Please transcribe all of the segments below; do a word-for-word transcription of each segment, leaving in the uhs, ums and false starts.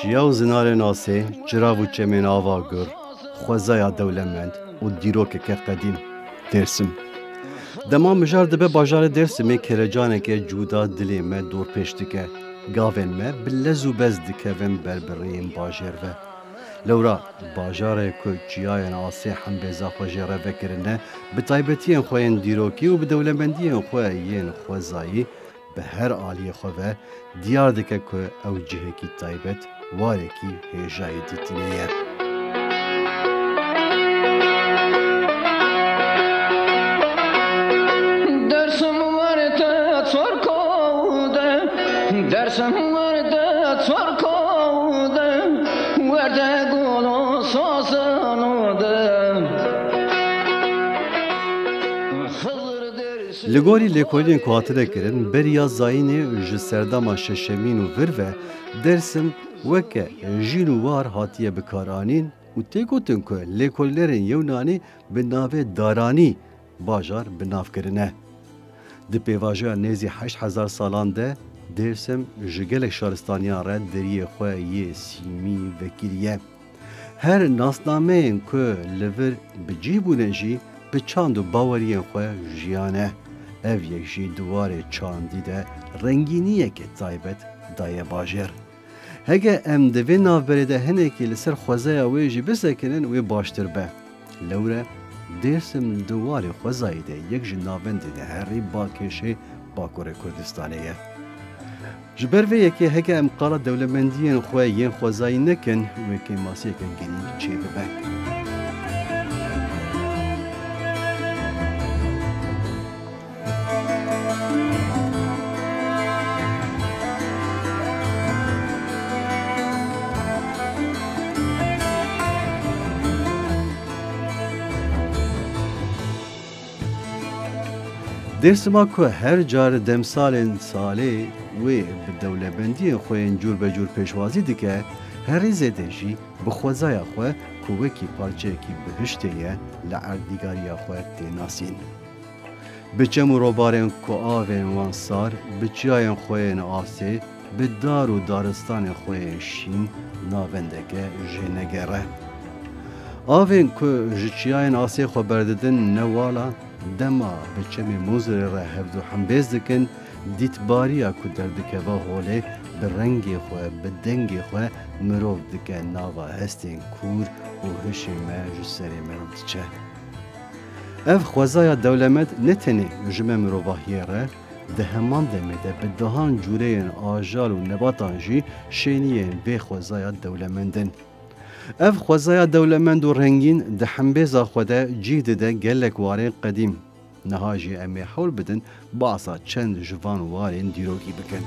Çiya û zinarên asê, çirav û çemên ava gur, xwezaya dewlemend û dîrokeke qedîm. Dêrsim. Dema mijar dibe bajarê Dêrsimê, kelecaneke cuda dilê me dorpêç dike. Gavên me bi lez û bez dikevin ber bi rêyên bajêr ve. Lewra bajarê ku çiyayên asê hembêza xwe jê re vekirine, bi taybetiyên xwe yên dîrokî û bi dewlemendiyên xwe yên xwezayî, bi her aliyê xwe ve diyar dike ku ew cihekî taybet, warekî hêjayî dîtinê ye. Dersim werte çorko de, Dersim werte çorko de, werte golo sasano de. Li gorî lêkolînên ku hatine kirin, beriya zayînê ji serdema şeşemîn û vir ve Dêrsim weke jîn û war hatiye bikaranîn û tê gotin ku lêkolînerên Yewnanî bi navê Daranî bajar bi nav kirine. Di pêvajoya nêzî heşt hezar salan de Dêrsim ji gelek şaristaniyan re deriyê xwe yê sîmî vekiriye. Her nasnameyên ku li vir bi cih bûne jî bi çand û baweriyên xwe jiyane. Ev yek jî di warê çandî de rengîniyeke taybet daye bajêr. Heke em di vê navberê de hinekî li ser xwezaya wê jî bisekinin, wê baştir be. Lewre Dêrsim di warê xwezayî de yek ji navendên herî balkêşê Bakurê Kurdistanê ye. Ji ber vê yekê heke em qala dewlemendiyên xwe yên xwezayî nekin, wê kêmasiyeke girîng çêbibe. Dêrsima ku her car demsalên salê wê bi dewlemendiyên xwe yên cûr be cûr pêşwazî dike, herî zêde jî bi xwezaya xwe ku wekî parçeyekî bihiştê ye, li erdnîgariya xwe tê nasîn. Bi çem û robarên ku avên wan sar, bi çiyayên xwe yên asê, bi dar û daristanên xwe yên şîn navendeke jênegere. Avên ku ji çiyayên asê xwe berdidin newala, dema bi çemê Mozirê re hevdu hembêz dikin, dîtbariya ku derdikeve holê, bi rengê xwe, bi dengê xwe mirov dike nava hestên kûr û hişê me ji serê mirov diçe. Ev xwezaya dewlemend ne tenê ji me mirovahiyê re, di heman demê de bi dehan cûreyên ajal û nebatan jî şêniyên vê xwezaya dewlemend in. Ev xwezaya dewlemend û rengîn di hembêza xwe de cih dide gelek warên qedîm. Niha jî em ê hewl bidin behsa çend ji van warên dîrokî bikin.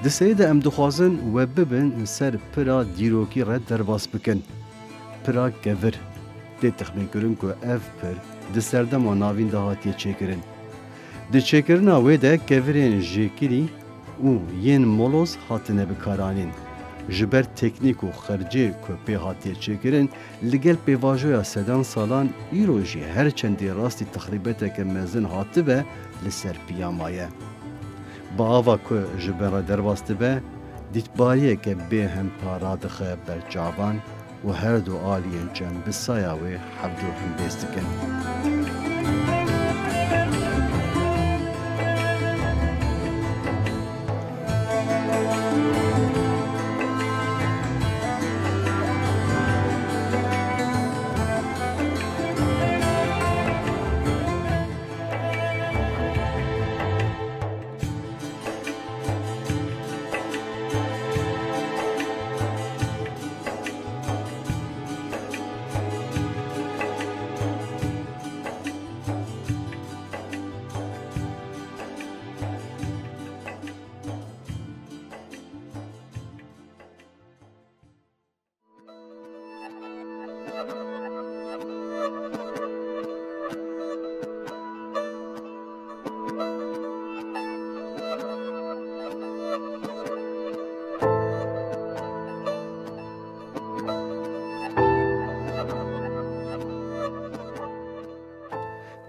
Di serî de em dixwazin we bibin ser pira dîrokî re derbas bikin. Pira kevir. Tê texmînkirin ku ev pir di serdema navîn de hatiye çêkirin. Di çêkirina wê de kevirên jêkirî û yên moloz hatine bikaranîn. Ji ber teknîk û xercê ku pê hatiye çêkirin, li gel pêvajoya sedan salan îro jî her çendî rastî texrîbeteke mezin hatibe, li ser piya maye. Bi ava ku ji bin re derbas dibe, dîtbariyeke bêhempa radixe ber çavan û her du aliyên çem bi saya wê hevdu hembêz dikin.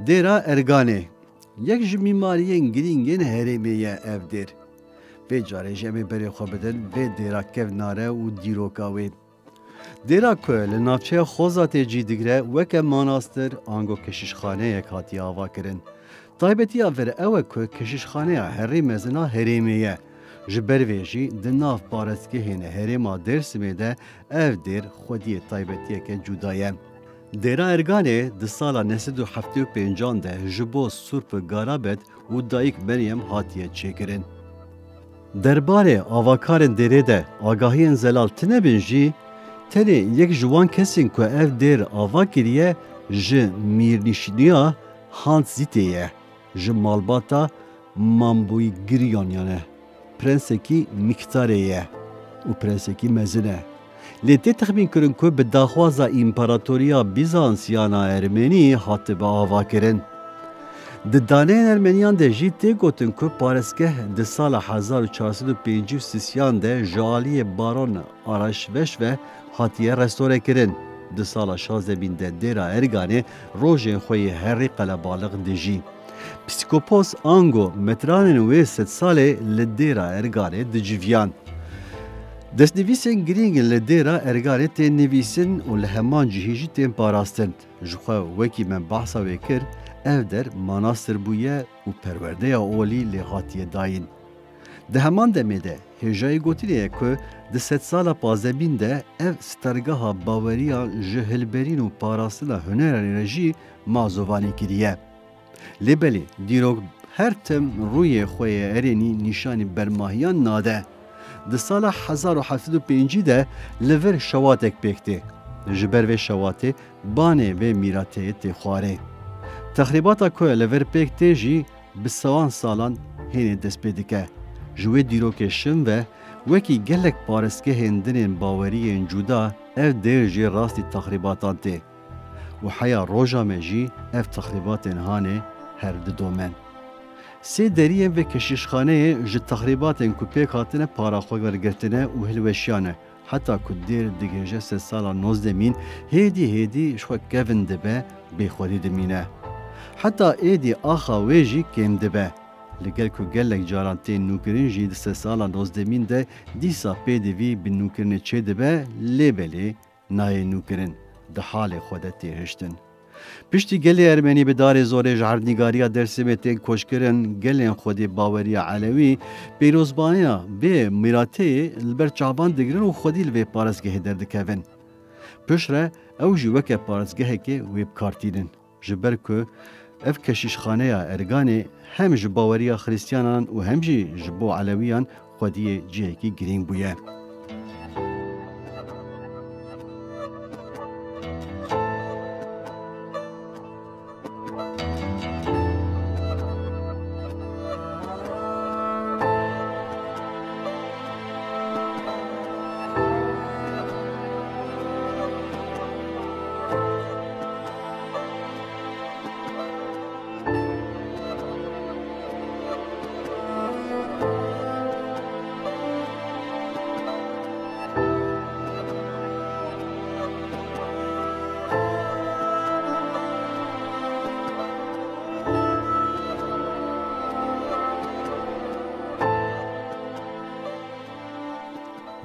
Dêra Erganê, yek ji mîmariyên girîngên herêmê ye ev dêr. Vê carê jî em ê berê xwe bidin vê dêra kevnare û dîroka wê. Dêra ku li navçeya Xozatê cî digire, weke manastir ango keşîşxaneyek hatiye avakirin. Taybetiya vir ew e ku keşîşxaneya herî mezin a herêmê ye. Ji ber vê jî di nav parêzgehên herêma Dêrsimê de ev dêr xwediyê taybetiyeke cuda ye. Dêra Erganê di sala neh sed û heftê û pêncan de ji bo Surp Garabet û Dayik Meryem hatiye çêkirin. Derbarê avakarên dêrê de agahiyên zelal tune bin jî, tenê yek ji wan kesên ku ev dêr ava kiriye ji mîrnişîniya Hans Zîtê ye, ji malbata Mamboyigiriyan, yanî prensekî Mîktarê ye û prensekî mezin e. Lê tê texmînkirin ku bi daxwaza Împaratoriya Bîzansiyan a Ermenî hatibe avakirin. Di daneyên Ermeniyan de jî tê gotin ku parêzgeh di sala hezar û çar sed û pêncî û sisiyan de ji aliyê Baron Araşveş ve hatiye restorekirin. Di sala şazdemîn de dêra Erganê rojên xwe yê herî qelebalix dijî. Psîkopos ango metranên wê sedsalê li dêra Erganê diciviyan. Destnivîsên girîng li dêra Erganê tên nivîsin û li heman cihî jî tên parastin. Ji xwe wekî me behsa wê kir, ev der manastir bûye û perwerdeya olî lê hatiye dayîn. Di heman demê de hêjayî gotinê ye ku di sedsala pazdemîn de ev stergaha baweriyan ji hilberîn û parastina hunerên re jî mazovanî kiriye. Lê belê, dîrok her tim rûyê xwe yê erênî nîşanî bermahiyan nade. Di sala hezar û heft sed û pêncî de li vir şewatek pêk tê. Ji ber vê şewatê banê vê mîrateyê tê xwarê. Texrîbata ku li vir pêk tê jî bi sewan salan hênê dest pê dike. Ji wê dîrokê şin ve wekî gelek parêzgehên din ên baweriyên cuda ev dêr jî rastî texrîbatan tê. Û heya roja me jî ev texrîbatên hanê her didomen. Sê deriyên vê keşîşxaneyê ji texrîbatên ku pêk hatine para xwe wergirtine û hilweşiyane. Heta ku dêr digihêje sedsala nozdemîn, hêdî hêdî ji xwe kevin dibe, bêxwedî dimîne. Heta êdî axa wê jî kêm dibe. Li gel ku gelek caran tên nûkirin jî di sedsala nozdemîn de dîsa pêdivî bi nûkirinê çêdibe, lê belê nayê nûkirin, di halê xwe de tê hiştin. Piştî gelê Ermenî bi darê zorê ji erdnîgariya Dêrsimê tên koçkirin, gelên xwedî baweriya Elewî, pîrozbaniya vê mîrateyê li ber çavan digirin û xwedî li vê parêzgehê derdikevin. Piştre ew jî weke parêzgehekê wê bi kar tînin. Ji ber ku ev keşîşxaneya Erganê hem ji baweriya Xristiyanan û hem jî ji bo Elewiyan xwediyê cihekî girîng bûye.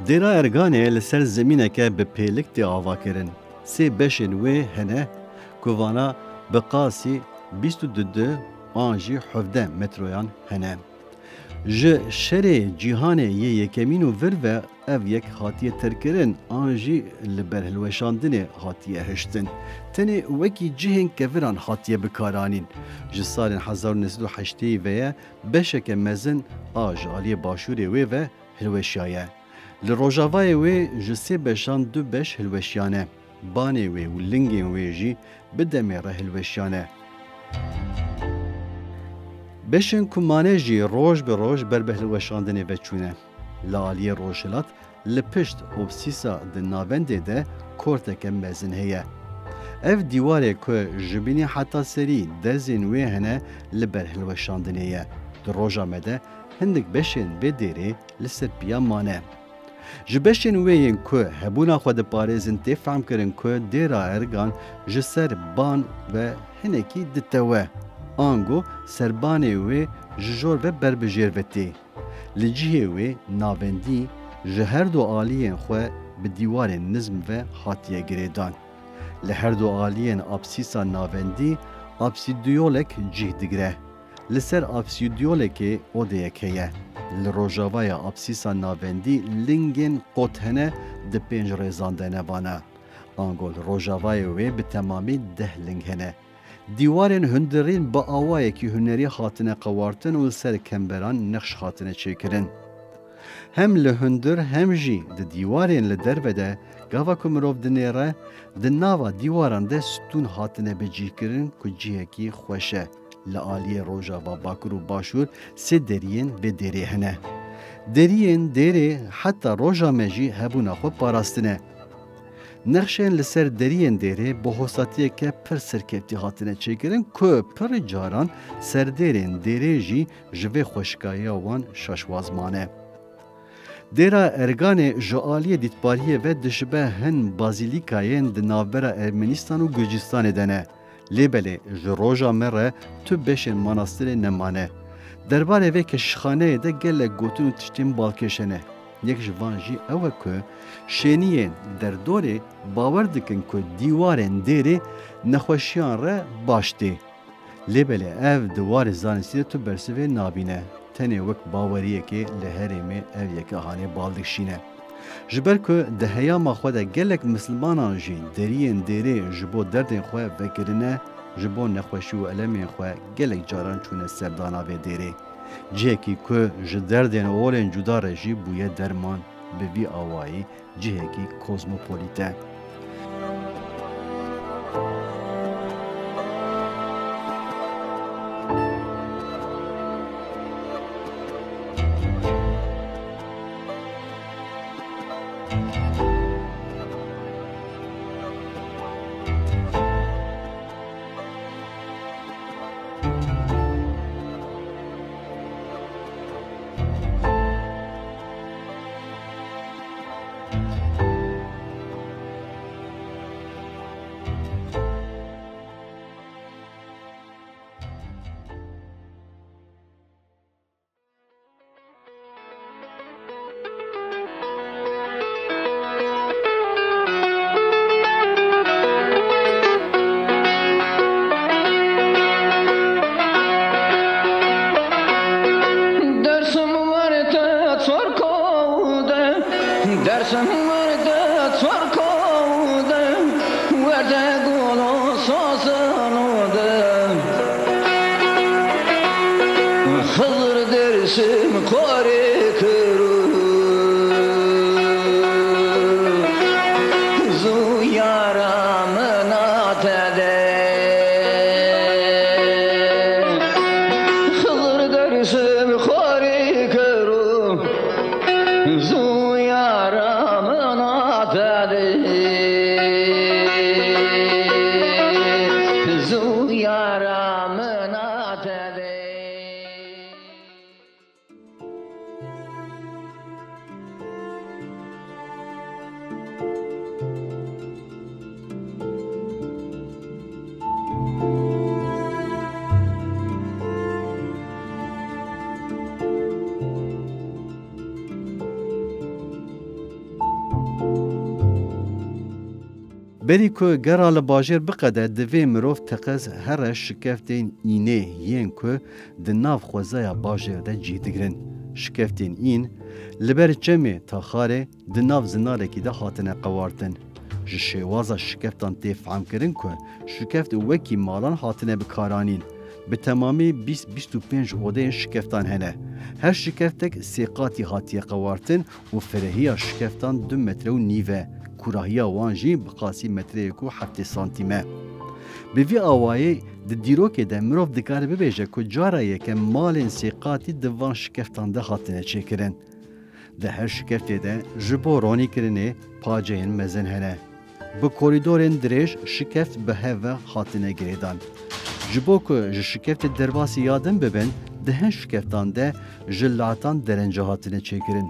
Dêra Erganê li ser zemîneke bi pêlik tê avakirin. Sê beşên wê hene ku vana bi qasî bîst û du an jî hevdeh metroyan hene. Ji şerê cîhanê yê yekemîn û vir ve ev yek hatiye terkirin an jî li ber hilweşandinê hatiye hiştin. Tenê wekî cihên keviran hatiye bikaranîn. Ji salên hezar û neh sed û heştê ve ye beşeke mezin a ji aliyê başûrê wê ve hilweşiyaye. Li rojavayê wê ji sê beşan du beş hilweşiyane. Banê wê û lingên wê jî bi demê re hilweşiyane. Beşên ku mane jî roj bi roj ber bi hilweşandinê ve çûne. Li aliyê rojhilat, li pişt obsîsa di navendê de korteke mezin heye. Ev dîwarê ku ji bînî heta serî derzên wê hene, li ber hilweşandinê ye. Di roja me de hindik beşên vê dêrê li ser piya mane. Ji beşên wê yên ku hebûna xwe diparêzin tê fehmkirin ku dêra Ergan ji ser ban ve hinekî ditewe. Ango serbanê wê ji jor ve ber bi jêr ve tê. Li cihê wê navendî ji her du aliyên xwe bi dîwarên nizm ve hatiye girêdan. Li her du aliyên apsîsa navendî apsîdiyolek cih digire. Li ser apsîdiyolekê odeyek heye. Li rojavaya apsîsa navendî lingên qot hene, di pênc rêzan de ne vana. Ango li rojavayê wê bi temamî deh ling hene. Dîwarên hundirîn bi awayekî hunerî hatine qewartin û li ser kemberan nexş hatine çêkirin. Hem li hundir hem jî di dîwarên li derve de gava ku mirov dinêre, di nava dîwaran de stûn hatine bicihkirin ku cihekî xweş e. Li aliyê rojava, bakur û başûr sê deriyên vê dêrê hene. Deriyên dêrê heta roja me jî hebûna xwe parastine. Nexşên li ser deriyên dêrê bi hosatiyeke pir serkeftî hatine çêkirin ku pirî caran serdêrên dêrê jî ji vê xweşikayiya wan şaşwaz mane. Dêra Erganê ji aliyê dîtbariyê ve dişibe hin bazîlîkayên di navbera Ermenîstan û Gurcistanê de ne. Lê belê ji roja me re tu beşên manastirê nemane. Derbarê vê keşîşxaneyê de gelek gotin û tiştên balkêş hene. Yek ji van jî ew e ku şêniyên derdorê bawer dikin ku dîwarên dêrê nexweşiyan re baş tê. Lê belê ev di warê zanistî de tu bersivê nabîne. Tenê wek baweriyekê li herêmê ev yeke hanê bal dikişîne. Ji ber ku di heyama xwe de gelek misilmanan jî deriyên dêrê ji bo derdên xwe vekirine, ji bo nexweşî û elemên xwe gelek caran çûne serdana vê dêrê. Cihekî ku ji derdên olên cuda re jî bûye derman, bi vî awayî cihekî kozmopolît e. Dersim werte çorko de, dersim werte çorko de, werte golo sosano de. Xizir dersim xorê kiro, zu yara min a te de. Xizir dersim xorê kiro, zu yara min a te de. Zu yara min a te de. Berî ku gera li bajêr biqede, divê mirov teqez here şikeftên înê yên ku di nav xwezaya bajêr de cih digirin. Şikeftên în li ber çemê Taxarê di nav zinarekî de hatine qewartin. Ji şêwaza şikeftan tê fehmkirin ku şikeft wekî malan hatine bikaranîn. Bi temamî bîst bîst û pênc odeyên şikeftan hene. Her şikeftek sê qatî hatiye qewartin û firehiya şikeftan du metre û nîv e. Kûrahiya wan jî bi qasî metreyek û heftê santîm e. Bi vî awayî di dîrokê de mirov dikare bibêje ku cara yekem malên sê qatî di van şikeftan de hatine çêkirin. Di her şikeftê de ji bo ronîkirinê paceyên mezin hene. Bi korîdorên dirêj şikeft bi hev ve hatine girêdan. Ji bo ku ji şikeftê derbasî ya din bibin, di hin şikeftan de ji latan derence hatine çêkirin.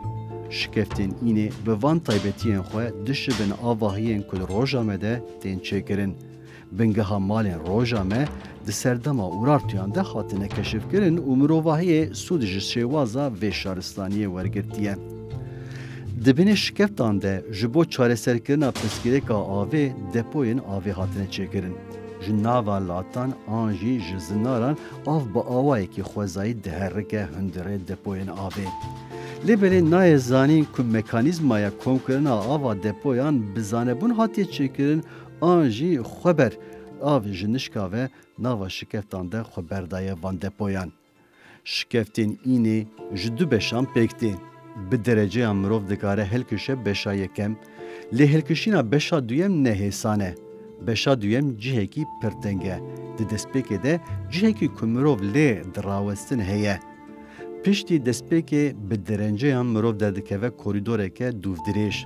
Şikeftên înê bi van taybetiyên xwe dişibin avahiyên ku li roja me de tên çêkirin. Bingeha malên roja me di serdema Urartuyan de hatine keşifkirin û mirovahiyê sûd ji şêwaza vê şaristaniyê wergirtiye. Di binê şikeftan de ji bo çareserkirina pirsgirêka avê depoyên avê hatine çêkirin. Ji nava latan an jî ji zinaran av bi awayekî xwezayî diherike hundirê depoyên avê. Lê belê nayê zanîn ku mekanîzmaya komkirina ava depoyan bi zanebûn hatiye çêkirin an jî xweber av ji nişka ve nava şikeftan de xwe berdaye van depoyan. Şikeftên înê ji du beşan pêk tê. Bi dereceyan mirov dikare hilkişe beşa yekem, lê hilkişîna beşa duyem ne hêsan e. Beşa duyem cihekî pir teng e. Di destpêkê de cihekî ku mirov lê dirawestin heye. Piştî destpêkê bi derenceyan mirov derdikeve korîdoreke dûvdirêj.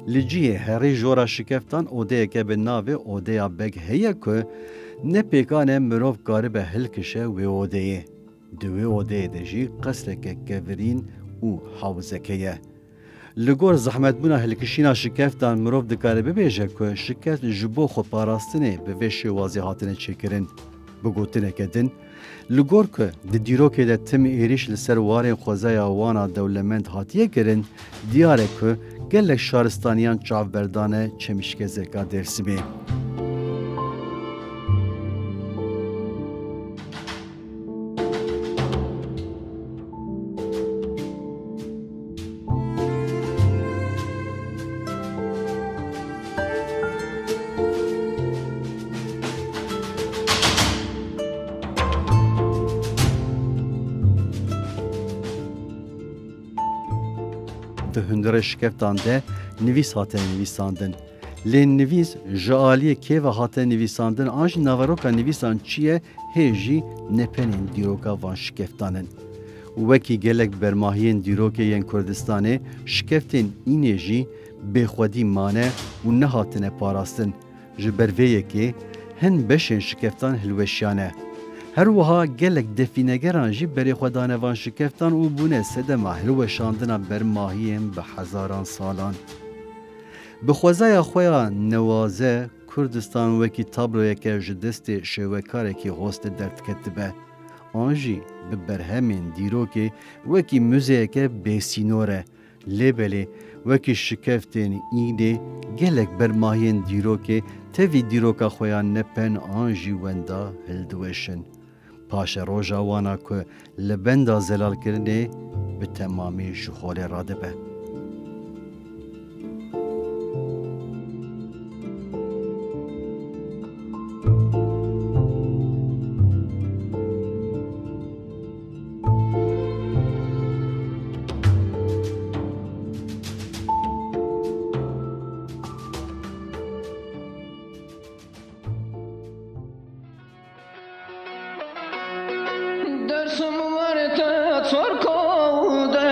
Li cihê herî jora şikeftan odeyeke bi navê Odeya Beg heye ku ne pêkan e mirov karibe hilkişe wê odeyê. Di wê odeyê de jî qesreke kevirîn û hewzeke ye. Li gor zehmetbûna hilkişîna şikeftan mirov dikare bibêje ku şikeft ji bo xweparastinê bi vê şêwazê hatine çêkirin. Bi gotineke din, li gor ku di dîrokê de tim êrîş li ser warên xwezaya wan a dewlemend hatiye kirin, diyar e ku gelek şaristaniyan çavberdane çemîşkezeka Dêrsimê. Di hundirê şikeftan de nivîs hate nivîsandin. Lê nivîs ji aliyê kê ve hate nivîsandin an jî naveroka nivîsan çi ye, hê jî nepenên dîroka van şikeftan in. Wekî gelek bermahiyên dîrokê yên Kurdistanê, şikeftên înê jî bêxwedî mane û nehatine parastin. Ji ber vê yekê hin beşên şikeftan hilweşiyane. Her wiha gelek defînegeran jî berê xwe dane van şikeftan û bûne sedema hilweşandina bermahiyên bi hezaran salan. Bi xwezaya xwe ya newaze, Kurdistan wekî tabloyeke ji destê şêwekarekî hostê derdiketibe. An jî bi berhemên dîrokê wekî muzeyeke bêsînor e. Lê belê, wekî şikeftên înê, gelek bermahiyên dîrokê tevî dîroka xwe ya nepen an jî wenda hildiweşin. Paşeroja wan a ku li benda zelalkirinê bi temamî ji holê radibe. Dersim werte çorko de,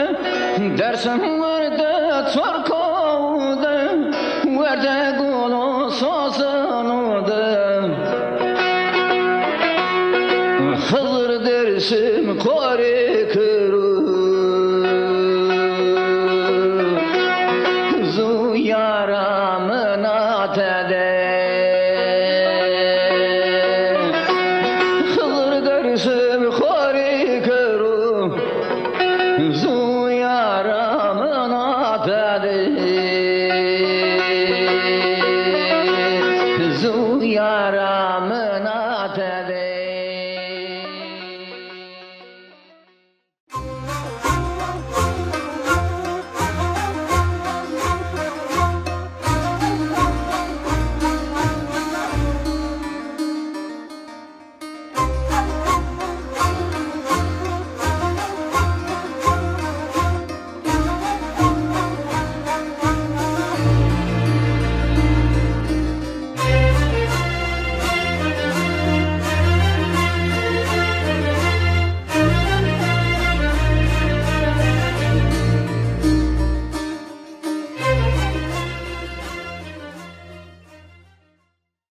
Dersim werte çorko de, werte golo sosano de. Xizir Dersim xorê kiro, zu yara min a te de. Xizir Dersim xorê kiro, zu yara min a te de. Zu yara